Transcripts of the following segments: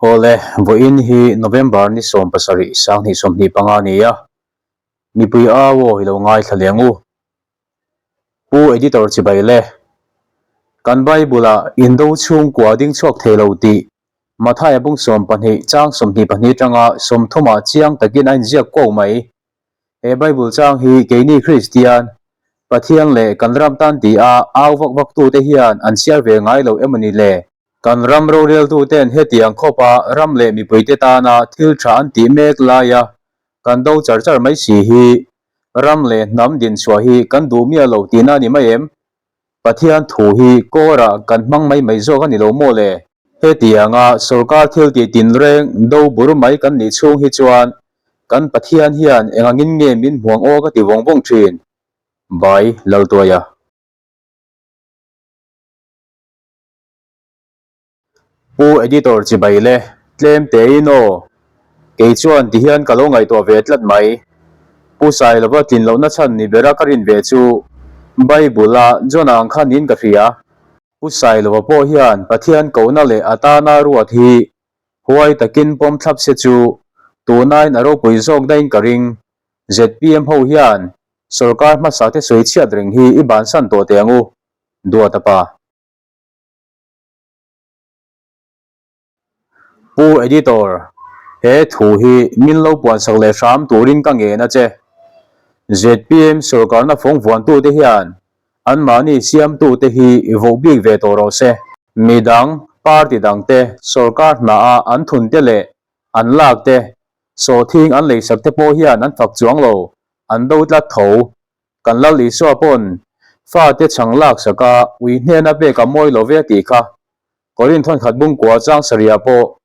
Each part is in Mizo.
Awle, vawiin hi November ni 17 2025 a ni a, mipui au aw i lo ngaithla leh ang u. Pu Editor chibai le, kan Bible-ah indo chhungkua ding chhuak thei lo tih Mathaia bung 12 chang 22 atanga 30 ah chiang takin a inziak kuau mai. He Bible chang hi keini Kristian, Pathian leh kan ram tan ti a au vak vak tute hian an chhiar ve ngai lo emaw ni le? Kan ram roreltuten hetiang khawpa ram leh mipuite tana thil tha an tih mek laia kan do char char mai si hi ram leh hnam dinchhuah hi kan duh miah lo tihna a ni mai em? Pathian thu hi kawrah kan hmang mai mai zawk a ni lo maw le? Hetianga sorkar thil tih tinreng do bur mai kan nih chhung hi chuan kan Pathian hian engangin nge min hmuang aw ka ti vawng vawng thin. Bai Laltuaia. Pu Editor chibai le, tlem tein aw. Kei chuan ti hian ka lo ngaihtuah ve tlat mai. Pu Sailova tlin lohna chhan ni bera ka rin ve chu Bible-a John ang kha niin ka hria. Pu Sailova pawh hian Pathian kohna leh a tana ruat hi huai takin pawm thlap se chu tunain a ropui zawk daihin ka ring. Zpm ho hian sorkar hmasa te sawi chhiat reng hi i bansan tawh teh ang u, Duata pa. Pu Editor, he thu hi min lo puansak leh hram turin ka ngen a che. Zpm sorkarna fawng vuantute hian anmahni siamtute hi voh bik ve tawh rawh se. Midang, party dangte sorkar hnaah an thunte leh an lakte, sawhthing an leisakte pawh hian an fak chuang lo, an do tlat tho. Kan Lal Isua pawn fate chhang lak sak a, ui hnena pek a mawi lo ve a tih kha. Korinth thawn khat bungkua chang sarihah pawh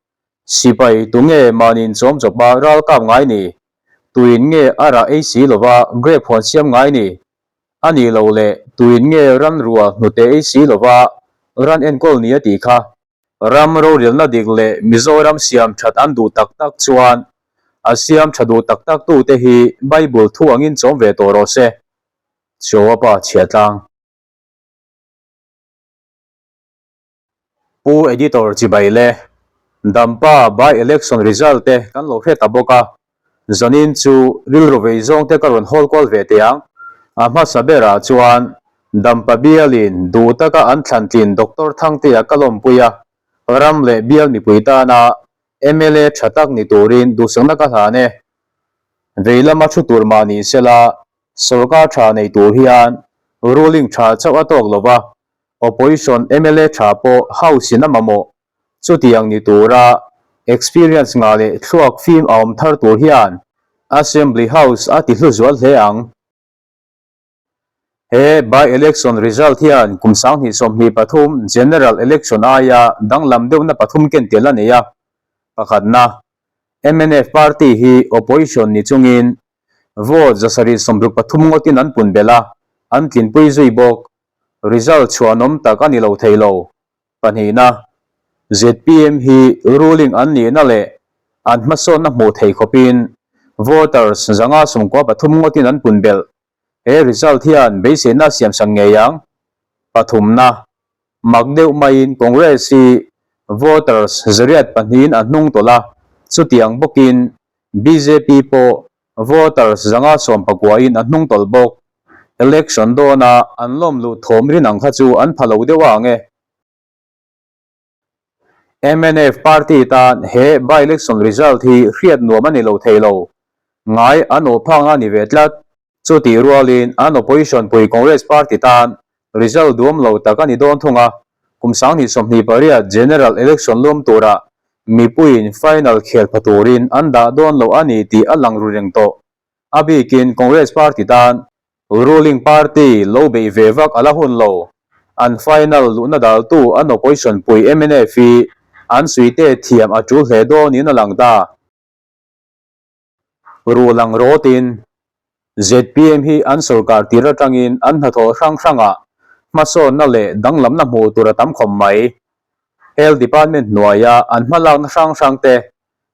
sipai tunge mahniin chawm chawpa ral kap ngai ni? Tuin nge a rah ei si lova grape huan siam ngai ni? A nih loh leh tuin nge ran rua hnute ei si lova ran enkawl ni a tih kha. Ram rorelna dik leh Mizoram siam that an duh tak tak chuan a siam tha duh tak tak tute hi Bible thu angin chawm ve tawh rawh se. Chaw a pa chhia tlang. Pu Editor chibai le Dampa by election result te kan lo hre ta bawk a, Zanin chu rilru vei zawng te ka rawn hawl kual ve teh ang. A hmasa berah chuan Dampa bialin duh taka an thlan tlin Doctor Thangtea ka lawmpui a, ram leh bial mipui tana mla tha tak ni turin duhsakna ka hlan e. Vei lama thu tur mah ni sela sorkar tha nei tur hian ruling tha chauh a tawk lova, opposition mla tha pawh house in a mamawh. Chutiang ni tura experience ngah leh thluak fim a awm thar tur hian Assembly House a ti hlu zual hle ang. He by-election result hian kum 2023 General Election aia danglam deuhna pathum ken tel a nei a. Pakhatna, mnf party hi opposition ni chungin vote 763 ngawtin an pun belh a, an tlinpui zui bawk. Result chhuanawm tak a ni lo thei lo. Pahnihna, zpm hi ruling an nihna leh an hmasawnna hmuh thei khawpin voters 593 ngawtin an pun belh. He result hian beiseina a siamsak ngei ang. Pathumna, mak deuh maiin Congress hi voters 800 in a hnung tawlh a, chutiang bawkin bjp pawh voters 119 in a hnung tawlh bawk. Election dawna an lawm luh thawm rin ang kha chu an pha lo deuh a ang e. Mnf party tan he by-election result hi hriat nuam a ni lo thei lo. Ngai an awh phang a ni ve tlat. Chutih rualin an opposition pui Congress party tan result duam lo tak a ni dawn thung a. Kum 2028 general election lawm turah mipuiin final khel pha turin an dah dawn lo a ni tih a lang ru reng tawh. A bikin Congress party tan ruling party lo beih ve vak a la hun lo. An final luhna daltu an opposition pui mnf hi an suite thiam a tul hle dawnin a lang ta. Rulang rawtin zpm hi an sorkar tir atangin an hnathawh hrang hrangah hmasawnna leh danglamna hmuh tur a tam khawp mai. Health Department hnuaia an hmalakna hrang hrang te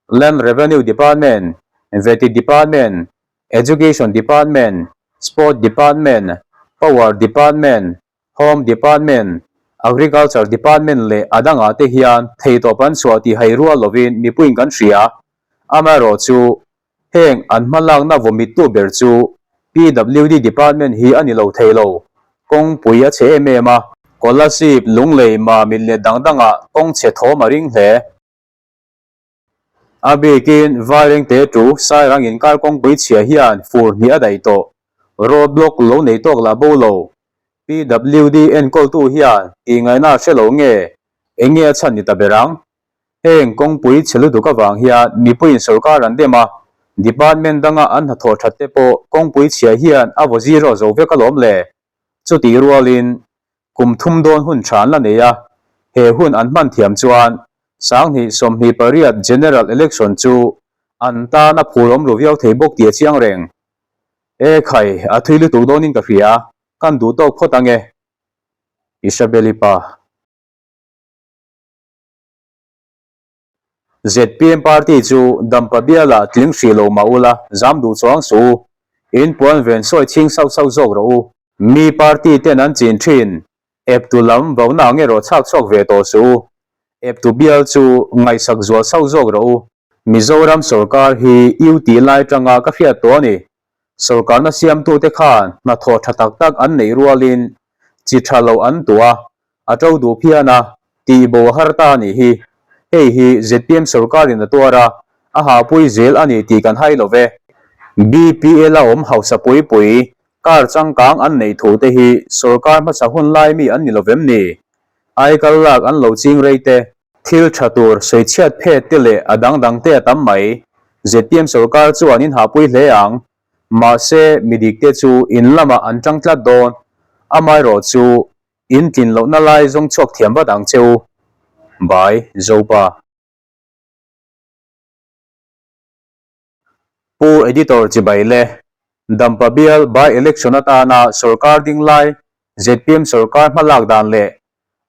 Land Revenue Department, Vety Department, Education Department, Sport Department, Power Department, Home Department, Agriculture Department leh a dangah te hian theitawp an chhuah tih hai rual lovin mipuiin kan hria. Amaherawhchu, heng an hmalakna vawmittu ber chu PWD Department hi a ni lo thei lo. Kawngpui a chhe em em a. Kolasib, Lunglei, Mamit leh dang dangah kawng chhe thawm a ring hle. A bikin Vairengte tu Sairang inkar kawngpui chhia hian fur hnih a daih tawh. Road block lo nei tawk lah bo lo. PWD enkawltu hian tihngaihna a hre lo nge, eng nge a chhan ni ta ber ang? Heng kawngpui chhe lutuk avang hian mipuiin sorkar an dem a, department danga an hnathawh that te pawh kawngpui chhia hian a vaw zero zo vek alawm le. Chutih rualin kum thum dawn hun tha an la nei a, he hun an hman thiam chuan 2028 General Election chu an tan a phur awm ru viau thei bawk tih a chiang reng. E khai, a thui lutuk dawnin ka hria, kan duh tawk phawt ange. Isabel-i pa. Zpm party chu Dampa bialah tling hrih lo mah ula, zam duh chuang suh u. In puan ven sawi chhing sauh sauh zawk rawh u. Mi party ten an chin thin, eptu lam vauna ang erawh chhak chhuak ve tawh suh u. Eptu bial chu ngaihsak zual sauh zawk rawh u. Mizoram sorkar hi U tih lai tanga ka hriat tawh a ni. Sorkarna siamtute khan hnathawh tha tak tak an neih rualin chi tha lo an tuah a, a to duh phian a, tih bo a har ta a nih hi. Hei hi zpm sorkarin a tuar a, a hahpui zel a ni tih kan hai lo ve. BPL a awm hausa pui pui, car changkang an neih thu te hi sorkar hmasa hun lai mi an ni lo vem ni? Aikal lak an lo ching rei te, thil tha tur sawichhiat phet te leh a dang dang te a tam mai. Zpm sorkar chuan in hahpui hle ang. Mahse, midik te chu in lamah an tang tlat dawn. Amaherawh chu In tlin lohna lai zawng chhuak thiam vat ang che u. By, Zopa. Pu Editor Chibai le Dampa bial by election atana sorkar ding lai zpm sorkar hma lak dan leh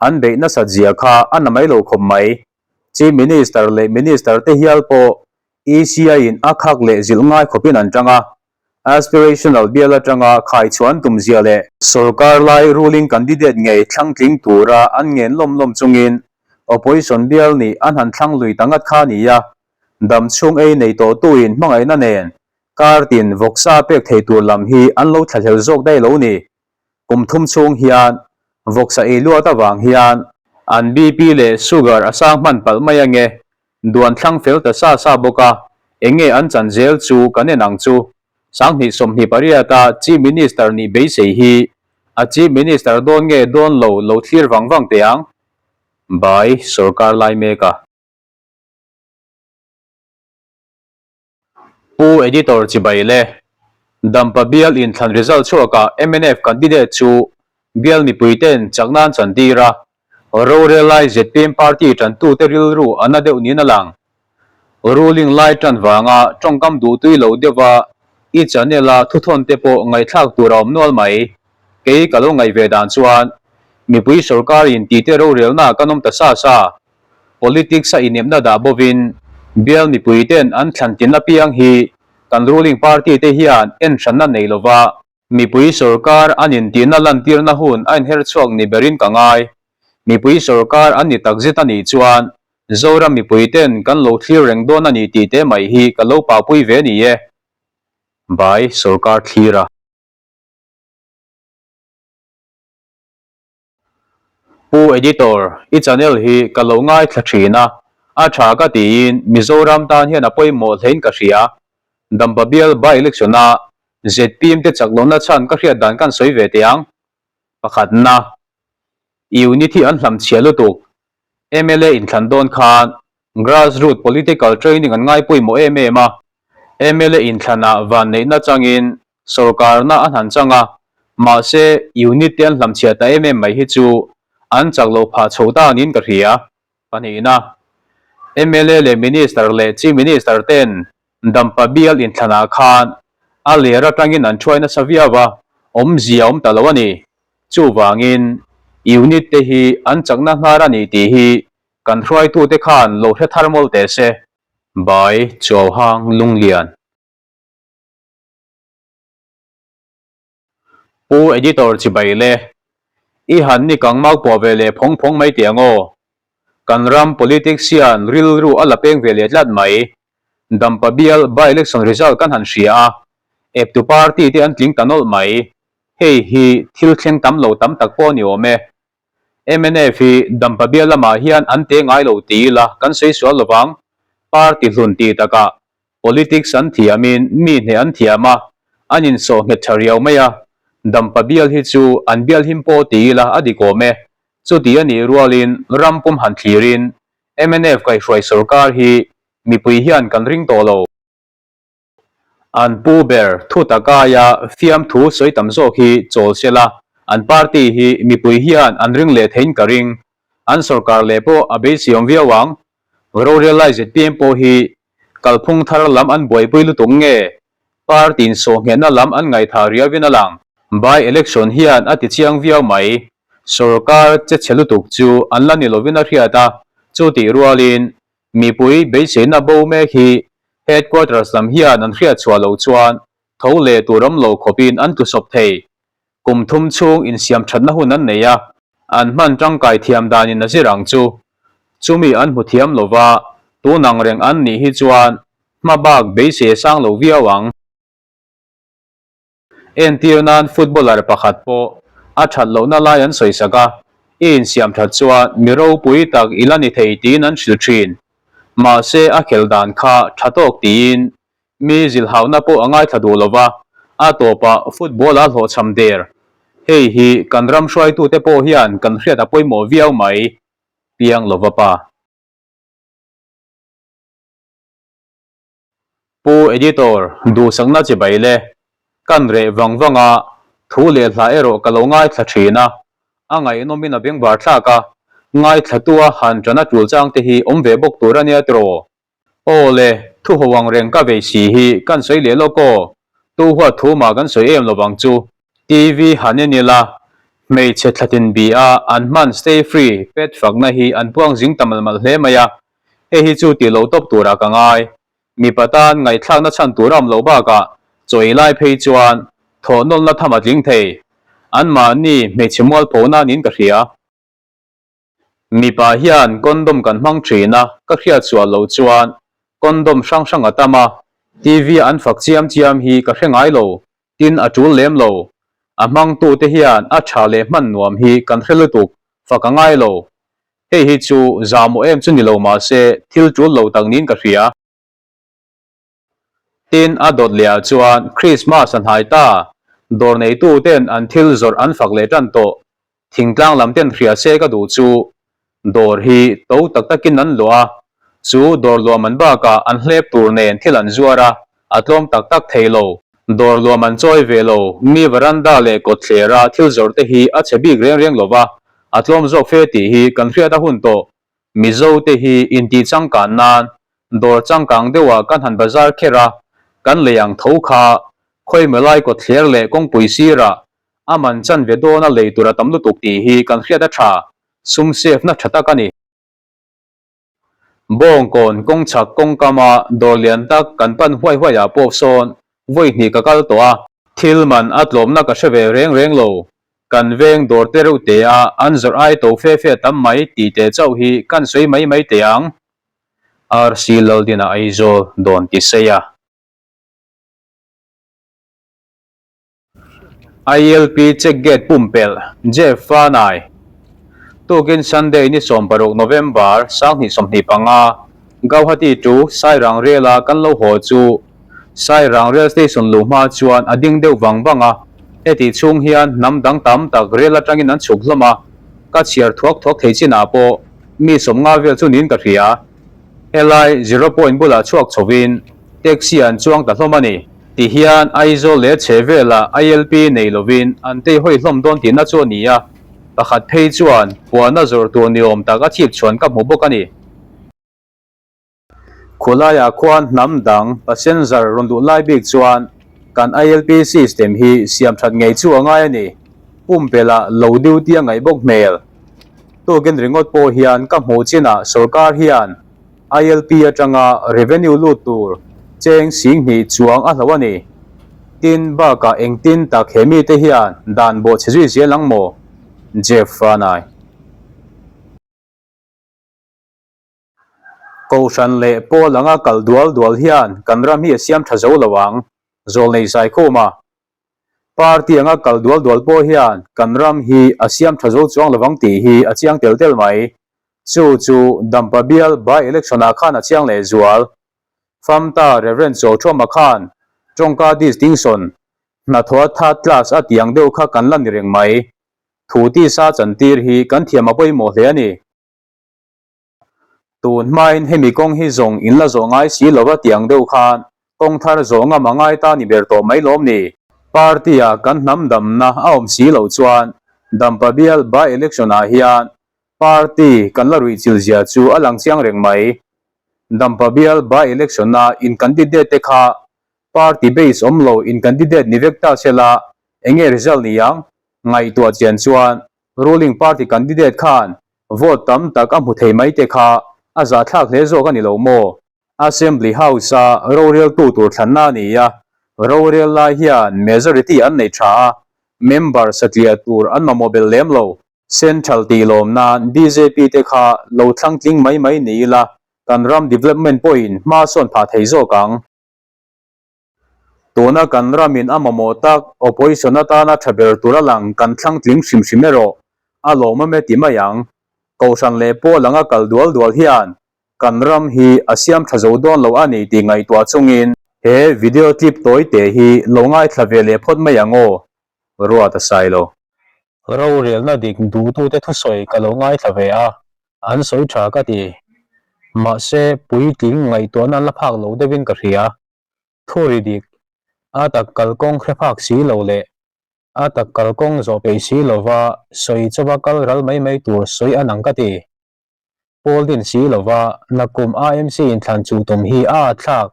an beih nasat zia kha a na mai lo khawp mai. Chief Minister leh Minister te hial pawh ECI in a khak leh zilh ngai khawpin an tang a, Aspirational bial atanga khaichhuan tum zia leh sorkar lai ruling candidate ngei thlang tling tura an ngen lawm lawm chungin opposition bial nih an han thlang lui ta ngat kha ni a, dam chhung ei nei tawhtuin hmangaihna nen kar tin vawksa pek thei tur lam hi an lo thlahlel zawk daih lo ni. Kum thum chhung hian vawksa ei luat avang hian an BP leh sugar a sang hman palh mai ange Duan thlang fel ta sa sa bawk a, eng nge an chan zel chu kan en ang chu. 2028 a Chief Minister nih beisei hi a Chief Minister dawn nge dawn lo lo thlir vang vang teh ang. By Sorkar lai mek a. Pu Editor chibai le. Dampa bial inthlan result chhuakah mnf candidate chu bial mipuiten chakna an chantir a, Rorel lai zpm party tantute rilru a na deuh niin a lang. Ruling lai tan vanga tawngkam duhtui lo deuha i channel a thuthawn te pawh ngaihthlak tur a awm nual mai. Kei ka lo ngaih ve dan chuan mipui sorkarin tite rorelna kan awm ta sa sa. Politics a inepna dah bovin bial mipuiten an thlan tin apiang hi kan ruling party te hian en hranna nei lova Mipui sorkar an intihna lantirna hun a inher chhuak ni berin ka ngai. Mipui sorkar an ni takzet a nih chuan Zoram mipuiten kan lo thlir reng dawn a ni tih te mai hi ka lo pahpui ve ni e. By Sorkar thlir a. Pu Editor, i channel hi ka lo ngaithla thin a, a tha ka tiin Mizoram tan hian a pawimawh hlein ka hria. Dampa bial by-election a zpm te chak lohna chhan ka hriat dan kan sawi ve teh ang. Pakhatna, Unit hi an hlamchhiah lutuk. Mla inthlan dawn khan grass root political training an ngai pawimawh em em a. Mla inthlanah vanneihna changin sorkarna an han chang a, mahse unit te an hlamchhiah ta em em mai hi chu an chak loh phah chho ta niin ka hria. Pahnihna, mla leh minister leh chief minister ten Dampa bial inthlanah khan a ler atangin an thuai nasa viau a, awmzia a awm ta lo a ni. Chuvangin, unit te hi an chakna hnar a ni tih hi kan hruaitute khan lo hre thar mawlh teh se. By Chuauhang Lunglian. Pu Editor chibai le. I han ni kang mau pawh ve leh phawng phawng mai teh ang aw. Kan ram politics hian rilru a la peng ve leh tlat mai. Dampa bial by-election result kan han hria a, eptu party te an tling ta nawlh mai. Hei hi thil thleng tam lo tam tak pawh a ni awm e. Mnf hi Dampa bial lamah hian an te ngai lo ti ila kan sawi sual lovang. Party hlun tih takah Politics an thiamin mi hneh an thiam a, an insawh nghet tha riau mai a. Dampa bial hi chu an bial him pawh ti ila a dik awm e. Chuti a nih rualin ram pum han thlirin mnf kaihhruai sorkar hi mipui hian kan ring tawh lo. An pu ber thu takaia fiamthu sawi tam zawk hi chawl se la, an party hi mipui hian an ring leh theiin ka ring. An sorkar leh pawh a beisei awm viau ang. Rorel lai zpm pawh hi Kalphung thar lam an buaipui lutuk nge? Party in sawhnghehna lam an ngaihthah riauin a lang. By election hian a ti chiang viau mai. Sorkar che chhe lutuk chu an la ni lovin a hriat a, chu tih rualin mipui beiseina bo mek hi headquarters lam hian an hriat chhuah loh chuan tho leh tur awm lo khawpin an tlusawp thei. Kum thum chhung insiam thatna hun an nei a, an hman tangkai thiam danin a zir ang chu. Chumi an hmu thiam lo va, tun ang reng an nih hi chuan hma bak beisei a sang lo viau ang. Entir nan footballer pakhat pawh a that lohna lai an sawi sak a, i insiam that chuan mi ropui tak i la ni thei tiin an hrilh thin. Mahse a khel dan kha tha tawk tiin Mi zilhauhna pawh a ngaithla duh lo va, a tawpah football a hlawhchham der. Hei hi kan ram hruaitute pawh hian kan hriat a pawimawh viau mai, piang lo va pa. Pu Editor, duhsakna chi bai le. Kan reh vang vang a, thu leh hla erawh ka lo ngaithla thin a, a ngaihnawmin a bengvar thlak a, ngaithlatua han ṭana ṭul chang te hi awm ve bawk tur a nia tiraw? Aw le, thu ho ang reng ka vei si hi kan sawi leh lawk aw, tu huat thu mah kan sawi em lovang chu. TV han en ila, hmeichhe thlatin bi a an hman stay free pet fakna hi an puang zing ta mal mal hle mai a, hei hi chu tih lo tawp turah ka ngai. Mipa tan ngaihthlakna chhan tur a awm loh bakah chaw ei lai phei chuan thawh nawlhna tham a tling thei. Anmahni hmeichhe mualphona niin ka hria. Mipa hian condom kan hmang thin a, ka hriat sual loh chuan condom hrang hrang a tam a, TV a an fak chiam chiam hi ka hre ngai lo, tin a tul lem lo. A hmangtu te hian a tha leh hman nuam hi kan hre lutuk, fak a ngai lo. Hei hi chu zahmawh em chu ni lo mahse thil tul lo tak niin ka hria. Tin, a dawt leh ah chuan Christmas a hnai ta, dawr neitu ten an thil zawrh an fak leh tan tawh. Thingtlang lam ten hria se ka duh chu dawr hi to tak takin an luah a, chu dawr luah man bakah an hlep tur nen thil an zuar a, a tlawm tak tak thei lo. Dawr luah man chawi ve lo, mi veranda leh kawtthlera thil zawrh te hi a chhe bik reng reng lo va, a tlawm zawk fe tih hi kan hriat a hun tawh. Mizo te hi intih changkan nan dawr changkang deuhah kan han bazar kher a, kan lei ang tho kha khawimaw lai kawtthler leh kawngpui sirah a man chan ve dawna lei tur a tam lutuk tih hi kan hriat a tha, sum save na tha tak a ni. Bawngkawn kawngchhak kawngkama dawr lian tak kan pan huai huai ah pawh sawn vawi hnih ka kal tawh a, thil man a tlawmna ka hre ve reng reng lo, kan veng dawr te reuh te a an zawrh ai to fe fe tam mai tih teh chauh hi kan sawi mai mai teh ang. RC Laldina Aizawl dawn ti sei a. ILP check gate pumpelh, Jeff Fanai. Tukin Sunday ni 16 November 2025, Gauhati to Sairang Rail-a kan lo haw chu Sairang Rail Station luh hma chuan a ding deuh vang vang a, hetih chhung hian hnam dang tam tak rail atangin an chhuk hlawm a, ka chhiar thuak thuak thei chinah pawh mi 50 vel chu niin ka hria. Helai Zero Point bulah chhuak chhovin taxi an chuang ta hlawm a ni. Ti hian Aizawl leh chhe velah ILP nei lovin an tei hawi hlawm dawn tihna chu a ni a, pakhat phei chuan puahna zawrh tur ni awm tak a chhip chhuan ka hmu bawk a ni. Khulaiah khuan hnam dang passenger rawn duh lai bik chuan kan ILP system hi siam that ngei chu a ngai a ni. Pumpelh lo duty a ngaih bawk hmel. Tukin ringawt pawh hian ka hmuh chinah sorkar hian ILP atanga revenue lut tur cheng 2000 chuang a hlo a ni. Tin, bakah engtin tak he mite hian dan bawhchhe zui zel ang maw? Jeff Fanai. Kohhran leh pawl anga kal dual dual hian kan ram hi a siam tha zo lo ang, Zawlnei Saikhuma. Party anga kal dual dual pawh hian kan ram hi a siam tha zo chuang lovang tih hi a chiang tel tel mai. Chu chu Dampa bial by election ah khan a chiang leh zual. Famta Rev. Chawthawma khan tawngka distinction hnathawh a third class a tih ang deuh kha kan la ni reng mai. Thu tisa chantir hi kan thiam a pawimawh hle a ni. Tun hmain hemi kawng hi zawng in la zawh ngai si lova tih ang deuh khan kawng thar zawh ngam a ngai ta ni ber tawh mai lawm ni? Party ah kan hnam damna a awm si loh chuan Dampa bial by election ah hian party kan la ruih chil zia chu a lang chiang reng mai. Dampa bial by election a in candidate te kha party base awm lo in candidate ni vek ta sela enge result ni ang? Ngaihtuah chian chuan Ruling party candidate khan vote tam tak a hmu thei mai te kha a zahthlak hle zawk a ni lo maw? Assembly House-a roreltu tur thlanna a ni a, rorel lai hian majority an nei tha a, member satliah tur an mamawh belh lem lo. Central tih lawm nan bjp te kha lo thlang tling mai mai ni ila kan ram development pawhin hma sawn phah thei zawk ang. Tuna kan ramin a mamawh tak opposition atana tha ber tur a lang kan thlang tling hrim hrim erawh a lawmawm e ti mai ang. Kohhran leh pawl anga kal dual dual hian kan ram hi a siam tha zo dawn lo a ni tih ngaihtuah chungin he video clip tawi te hi lo ngaithla ve leh phawt mai ang aw, Ruat a sai lo. Rorelna dik duhtute thusawi ka lo ngaithla ve a, an sawi tha ka ti. Mahse, puitling ngaihtuahna an la phak lo deuhin ka hria. Thu ri dik, a tak kalkawng hre phak si lo leh a tak kalkawng zawh peih si lova sawi chawva kal ral mai mai tur sawi an ang ka ti. Pawl din si lova nakum AMC inthlan chuh tum hi a atthlak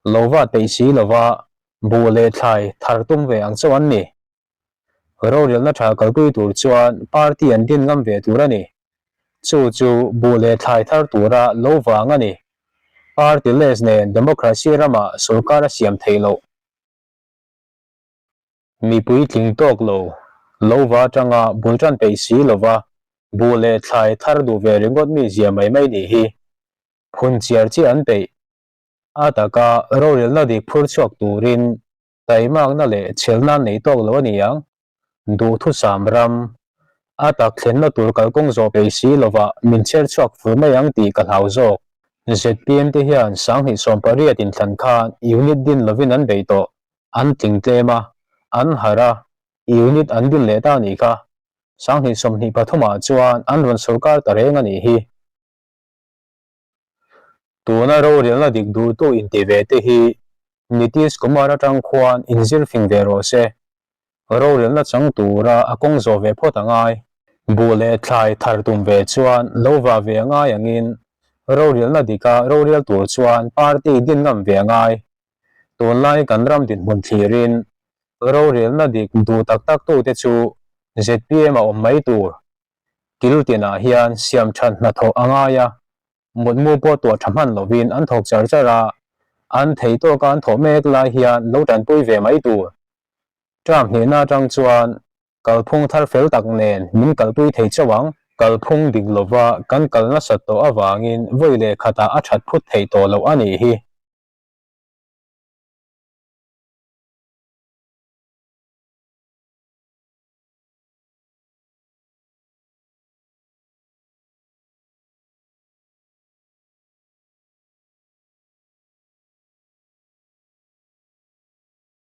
lo va peih si lova buh leh thlai thar tum ve ang chauh an ni. Rorelna tha kalpui tur chuan party an din ngam ve tur a ni. Chu chu buh leh thlai thar tura lo vang a ni. Party less nen democracy ramah sorkar a siam theih loh. Mipui tling tawk lo, lo va atanga bul tan peih si lova buh leh thlai thar duh ve ringawt mi zia mai mai nih hi. Phun chiar chiah an peih. A taka rorelna dik phur chhuak turin Taimakna leh chhelna an nei tawk lo a ni ang. Duhthusam ram, a tak thlenna tur kalkawng zawh peih si lovah min chher chhuak fur mai ang tih ka hlau zawk. Zpm te hian 2018 inthlan khan unit din lovin an bei tawh, an tling tlem a, an harh a, unit an din leh ta a nih kha. 2023 ah chuan an rawn sorkar ta reng a nih hi. Tuna rorelna dik duhtu inti ve te hi Nitish Kumar atang khuan inzir fing ve rawh se. Rorelna chang tura a kawng zawh ve phawt a ngai. Buh leh thlai thar tum ve chuan lo va ve a ngai angin rorelna dika rorel tur chuan party din ngam ve a ngai. Tunlai kan ram dinhmun thlirin rorelna dik duh tak tak tute chu zpm a awm mai tur. Kil tinah hian siam that hnathawh a ngai a, mutmu pawh tuah tha hman lovin an thawk char char a, an thei tawka an thawh mek lai hian lo tanpui ve mai tur. Term hnihna atang chuan kalphung thar fel tak nen min kalpui thei chauh ang. Kalphung dik lova kan kal nasat tawh avangin vawi leh khatah a that phut theih tawh loh a nih hi.